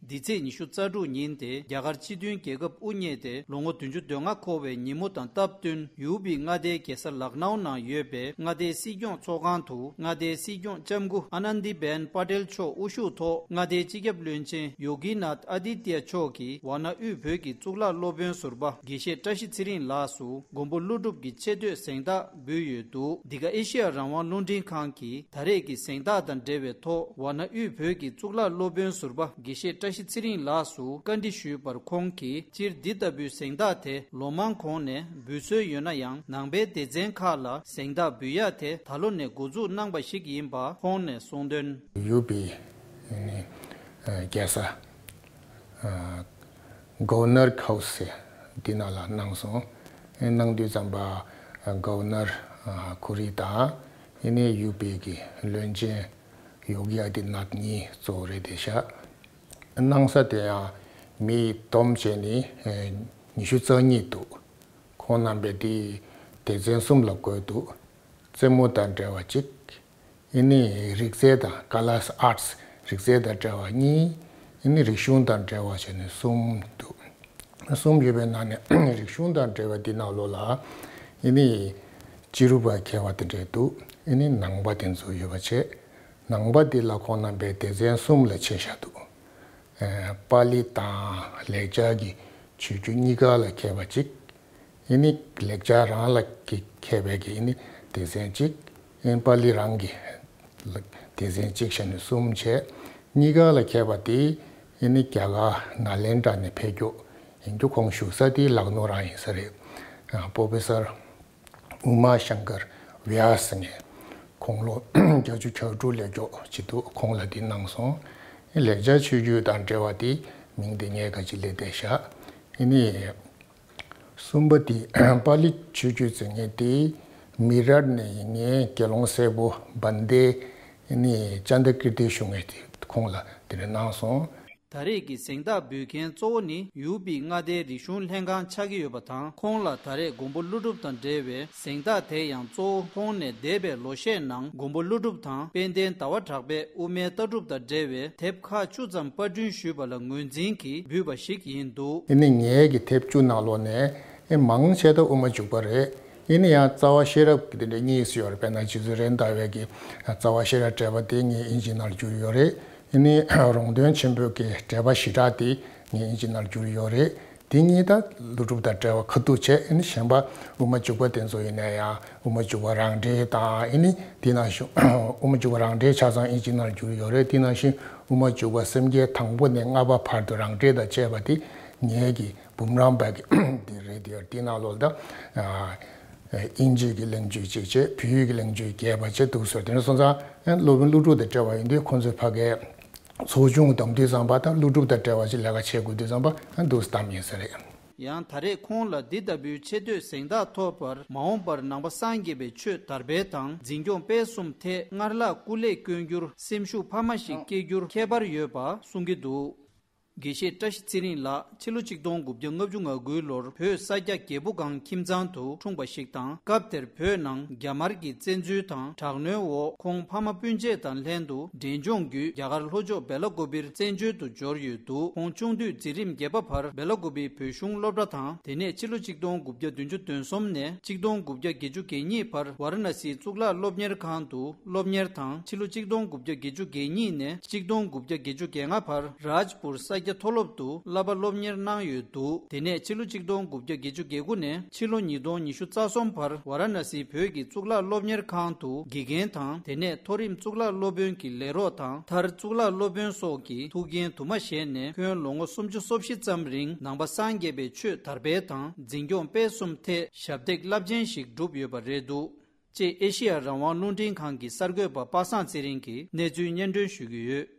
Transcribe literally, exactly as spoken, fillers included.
འདི་ཚེས་ཉི་ཤུ་རྩ་དྲུག་ཉིན་ཏེ་རྒྱ་གར་སྤྱི་མཐུན་རྒྱལ་ཁབ་དབུ་བརྙེས་ཏེ་ལོ་ངོ་བདུན་ཅུ་དོན་ལྔ་འཁོར་བའི་ཉིན་མོ་དང་སྟབས་བསྟུན་ཡུ་པི་མངའ་སྡེའི་རྒྱལ་ས་ལག་ནའུ་ནང་ཡོད་པའི་མངའ་སྡེའི་སྲིད་སྐྱོང་ཚོགས་ཁང་དུ་མངའ་སྡེའི་སྲིད་སྐྱོང་ལྕམ་སྐུ་ཨ་ནན་དི་བེན་པ་ཏེལ་མཆོག་དབུ་བཞུགས་ཐོག་མངའ་སྡེའི་སྤྱི་ཁྱབ་བློན་ཆེན་ཡོ་གི་ནཱཐ་ཨ་དི་ཏྱ་མཆོག་གིས་ཝཱ་ཎ་དབུས་བོད་ཀྱི་གཙུག་ལག་སློབ་དཔོན་ཟུར་པ་དགེ་བཤེས་བཀྲ་ཤིས་ཚེ་རིང་ལགས་སུ་མགོན་པོ་ཀླུ་སྒྲུབ་ཀྱི་ཆེ་བསྟོད་གཟེངས་རྟགས་འབུལ་ཡོད་འདུག་འདི་ག་ཨེ་ཤེ་ཡ་རང་དབང་རླུང་འཕྲིན་ཁང་གིས་ད་རེས་ཀྱི་གཟེངས་རྟགས་དང་འབྲེལ་བའི་ཐོག་ཝཱ་ཎ་དབུས་བོད་ཀྱི་གཙུག་ལག་སློབ་དཔོན་ཟུར་པ་དགེ་བཤེས་བཀྲ་ཤིས་ཚེ་རིང་ལགས་སུ་བཀའ་འདྲི་ཞུས་པར་ཁོང་གིས་སྤྱིར་འདི་ལྟ་བུའི་གཟེངས་རྟགས་དེ་ལོ་མང་གོང་ནས་འབུལ་སྲོལ་ཡོད་ན་ཡང་ནང་པའི་སྡེ་ཚན་ཁག་ལ་གཟེངས་རྟགས་འབུལ་ཡག་དེ་ད་ལོ་ནས་འགོ་འཛུགས་གནང་པ་ཞིག་ཡིན་པ་ཁོང་ནས་གསུངས་དོན། ཡུ་པི་ནི་རྒྱལ་ས་གོ་ཝར་ནར་ཧའུ་སི་འདི་ནང་ལ་གནང་སོང་། གནང་དུས་ཙམ་པ་གོ་ཝར་ནར་ཁུ་རི་དང་ཨེ་ནི་ཡུ་པི་གི་བློན་ཆེན་ཡོ་གི་ཨ་དི་ནཱཐ་གཉིས་གཙོ་བོ་རེད་དེ་ཤག་གནང་ས་དེ་ཡང་མི་བསྡོམས་བྱས་ནི་ཉི་ཤུ་རྩ་གཉིས་འདུག་ཁོང་རྣམ་པས་དེ་སྡེ་ཚན་གསུམ་ལ་བགོས་འདུག་རྩེད་མོ་དང་འབྲེལ་བ་གཅིག་ཨེ་ནི་རིག་རྩལ་དང་ཀ་ལཱ་ཨར་ཊི་སི་རིག་རྩལ་དང་འབྲེལ་བ་གཉིས། ཨེ་ནི་རིག་གཞུང་དང་འབྲེལ་བ་བྱས་ནས་གསུམ་འདུག་གསུམ་ཡོད་པའི་ནང་ནས་རིག་གཞུང་དང་འབྲེལ་བ་འདི་ནང་ལོགས་ལ་ཨེ་ནི་སྤྱི་རུ་པ་མཁས་པ་དེ་འདྲས་འདུག་ཨེ་ནི་ནང་པ་དེ་ཚོ་ཡོད་པ་བྱས། ནང་པ་འདི་ལ་ཁོང་རྣམ་པས་སྡེ་ཚན་གསུམ་ལ་ཕྱེ་བཞག་འདུག་ཨེ་པཱ་ལི་དང་ལེགས་སྦྱར་གྱི་ཆོས་བརྒྱུད་གཉིས་ཀ་ལ་མཁས་པ་གཅིག་ཨེ་ནི་ལེགས་སྦྱར་རང་ལ་གི་མཁས་པའི་གི་ཨེ་ནི་སྡེ་ཚན་གཅིག་ཨེ་ནི་པཱ་ལི་རང་གི་སྡེ་ཚན་གཅིག་བྱས་ནས་གསུམ་བྱས། གཉིས་ཀ་ལ་མཁས་པ་དེ་ཨེ་ནི་རྒྱ་གར་ནཱ་ལེནྡྲ་ནས་ཕེབས་རྒྱུ་ཡིན་རྒྱུ། ཁོང་བཞུགས་ས་དེ་ལག་ནོར་རང་ཡིན་ས་རེད། ཨ་པོ་པེ་སར་ཨུ་མ་ཤང་ཀར་བྷྱ་སི་ངས་ཁོང་ལོ་བརྒྱད་ཅུ་གྱ་དྲུག་ལས་མགྱོགས་ཅིག་འདུག་ཁོང་ལ་དེ་གནང་སོང་། ཨེ་ལེགས་སྦྱར་ཆོས་བརྒྱུད་དང་འབྲེལ་བ་དེ་མིང་དེ་ངས་ག་ཅི་ལས་བསྡད་ཤག་ཨེ་ནི། གསུམ་པ་དེ་པཱ་ལི་ཆོས་བརྒྱུད་ཟེར་མཁན་དེ་མི་རཊ་ནས་ཡིན་མཁན་དགེ་སློང་སྲས་པོ་བན་དེ་ནི་ཅཱན་ད་ཀིརྟི་ཞུ་མཁན་དེ་ཁོང་ལ་དེ་འདྲ་གནང་སོང་། ད་རེས་ཀྱི་གཟེངས་རྟགས་འབུལ་མཁན་གཙོ་བོ་ནི་ཡུ་པི་མངའ་སྡེའི་རིག་གཞུང་ལྷན་ཁང་ཆགས་ཀྱི་ཡོད་པ་དང་། ཁོང་ལ་ད་རེས་མགོན་པོ་ཀླུ་སྒྲུབ་དང་འབྲེལ་བའི་གཟེངས་རྟགས་དེ་ཡང་གཙོ་བོ་ཁོང་ནས་འདས་པའི་ལོ་ཤས་ནང་མགོན་པོ་ཀླུ་སྒྲུབ་དང་དཔལ་ལྡན་ཟླ་བ་གྲགས་པས་དབུ་མའི་ལྟ་གྲུབ་དང་འབྲེལ་བའི་དེབ་ཁག་བཅུ་ཙམ་པར་སྐྲུན་ཞུས་པ་ལ་ངོས་འཛིན་གྱིས་འབུལ་བ་ཞིག་ཡིན་འདུག་ཨེ་ནི་ངའི་གི་དེབ་བཅུ་ནང་ལོགས་ནས་ཨེ་མང་ཆེ་ད་དབུ་མ་འཇུག་པ་རེད། ཨེ་ནི་ཡང་རྩ་བ་ཤེས་རབ་ཀྱི་དེ་འདྲ་གཉིས་སུ་ཡོད་རེད། དཔེར་ན་རྗེ་བཙུན་རེད་མདའ་བས་ཀྱི་རྩ་བ་ཤེས་རབ་འགྲེལ་པ་དེ་ངས་ཨིན་ཇི་ནང་བསྒྱུར་ཡོད་རེད། ཨེ་ནི་རོང་སྟོན་ཆེན་པོའི་གི་འགྲེལ་པ་བཞི་སྦྲགས་དེ་ངས་ཨིན་ཇི་ནང་བསྒྱུར་ཡོད་རེད། དེ་གཉིས་ད་ཀླུ་སྒྲུབ་དང་འབྲེལ་བ་ཁ་ཐུག་བྱས། ཨེ་ནི་གཞན་པ་དབུ་མ་འཇུག་པ་དེ་ཚོ་ཡིན་ན་ཡང་དབུ་མ་འཇུག་པ་རང་འགྲེལ་དང་། ཨེ་ནི་དེ་ནང་བཞིན་དབུ་མ་འཇུག་པ་རང་འགྲེལ་ཆ་ཚང་ཨིན་ཇི་ནང་བསྒྱུར་ཡོད་རེད། དེ་ནང་བཞིན་དབུ་མ་འཇུག་པ་སེམས་བསྐྱེད་དང་པོ་ནས་ལྔ་པ་བར་དུ་རང་འགྲེལ་དང་བཅས་པ་དེ་ངའི་གི་འབུམ་རམས་པ་གི་དེ་རེད། དེ་དེ་ནང་ལོགས་ལ་ད་ཨིན་ཇི་གི་གླེང་བརྗོད་གཅིག་བྱས། བོད་ཡིག་གི་གླེང་བརྗོད་རྒྱས་པ་བྱས་འདུག་ཟེར། དེ་ནས་སོང་ཙང་སློབ་དཔོན་ཀླུ་སྒྲུབ་དང་འབྲེལ་བ་ཡིན་དུས་ཁོང་ཚོའི་ཕ་གིའི་ཚོགས་ཆུང་བསྡོམས་དུས་ཙམ་པ་ད་ཀླུ་སྒྲུབ་དང་འབྲེལ་བ་ཞིག་ལས་ཀ་བྱེད་དགོས་དུས་ཙམ་པ་འདུག་སེ་བདམས་ཡིན་ས་རེད། ཡང་ད་རེས་ཁོང་ལ་འདི་ལྟ་བུའི་ཆེ་བསྟོད་གཟེངས་རྟགས་ཐོབ་པར་མ་འོངས་པར་ནང་པ་སངས་རྒྱས་པའི་ཆོས་དར་སྤེལ་དང་འཛིན་སྐྱོང་སྤེལ་གསུམ་ཐད་སྔར་ལྷག་སྐུ་ལས་བསྐྱོན་རྒྱུར་སེམས་ཤུགས་འཕར་མ་ཞིག་སྐྱེ་རྒྱུར་ཁྱད་པར་ཡོད་པ་གསུང་གི་འདུག་དགེ་བཤེས་བཀྲ་ཤིས་ཚེ་རིང་ལགས་ཕྱི་ལོ་ཆིག་སྟོང་དགུ་བརྒྱ་ལྔ་བཅུ་ང་དགུའི་ལོར་བོད་ས་སྐྱ་རྒྱལ་པོ་སྒང་ཁྱིམ་ཚང་དུ་འཁྲུངས་པ་ཞིག་དང་། སྐབས་དེར་བོད་ནང་རྒྱ་དམར་གྱི་བཙན་འཛུལ་དང་དྲག་གནོན་འོག་ཁོང་ཕ་མ་སྤུན་མཆེད་དང་ལྷན་དུ་འབྲས་ལྗོངས་བརྒྱུད་རྒྱ་གར་ལྷོ་ཕྱོགས་སྦེ་ལ་ཀོ་པིར་བཙན་བྱོལ་དུ་འབྱོར་ཡོད་འདུག་ཁོང་ཆུང་དུས་འཛིན་རིམ་བརྒྱད་པ་བར་སྦེ་ལ་ཀོ་པིའི་བོད་གཞུང་སློབ་གྲྭ་དང་། དེ་ནས་ཕྱི་ལོ་ཆིག་སྟོང་དགུ་བརྒྱ་བདུན་ཅུ་དོན་གསུམ་ནས་ཆིག་སྟོང་དགུ་བརྒྱ་བརྒྱད་ཅུ་གྱ་གཉིས་བར་ཝཱ་ར་ཎ་སིའི་གཙུག་ལག་སློབ་གཉེར་ཁང་དུ་སློབ་གཉེར་དང་། ཕྱི་ལོ་ཆིག་སྟོང་དགུ་བརྒྱ་བརྒྱད་ཅུ་གྱ་གཉིས་ནས་ཆིག་སྟོང་དགུ་བརྒྱ་བརྒྱད་ཅུ་གྱ་ལྔ་བར་རཱཇ་པུར་ས་སྐྱ་མཐོ་སློབ་ཏུ་བསླབ་པ་སློབ་གཉེར་གནང་ཡོད་འདུག་དེ་ནས་ཕྱི་ལོ་ཆིག་སྟོང་དགུ་བརྒྱ་བརྒྱད་ཅུ་གྱ་དགུ་ནས་ཕྱི་ལོ་ཉིས་སྟོང་ཉི་ཤུ་རྩ་གསུམ་བར་ཝཱ་ར་ཎ་སིའི་བོད་ཀྱི་གཙུག་ལག་སློབ་གཉེར་ཁང་དུ་དགེ་རྒན་དང་། དེ་ནས་མཐོ་རིམ་གཙུག་ལག་སློབ་དཔོན་གྱི་ལས་རོགས་དང་། མཐར་གཙུག་ལག་སློབ་དཔོན་སོགས་ཀྱི་ཐུགས་འགན་དུ་མ་བཞེས་ནས་ཁོང་ལོ་ངོ་སུམ་ཅུ་སོ་བཞི་ཙམ་རིང་ནང་པ་སངས་རྒྱས་པའི་ཆོས་དར་སྤེལ་དང་འཛིན་སྐྱོང་སྤེལ་གསུམ་ཐད་ཞབས་འདེགས་རླབས་ཆེན་ཞིག་བསྒྲུབས་ཡོད་པ་རེད་འདུག་ཅེས་ཨེ་ཤེ་ཡ་རང་དབང་རླུང་འཕྲིན་ཁང་གི་གསར་འགོད་པ་པ་སངས་ཚེ་རིང་གིས་གནས་ཚུལ་སྙན་སྒྲོན་ཞུ་གི་ཡོད།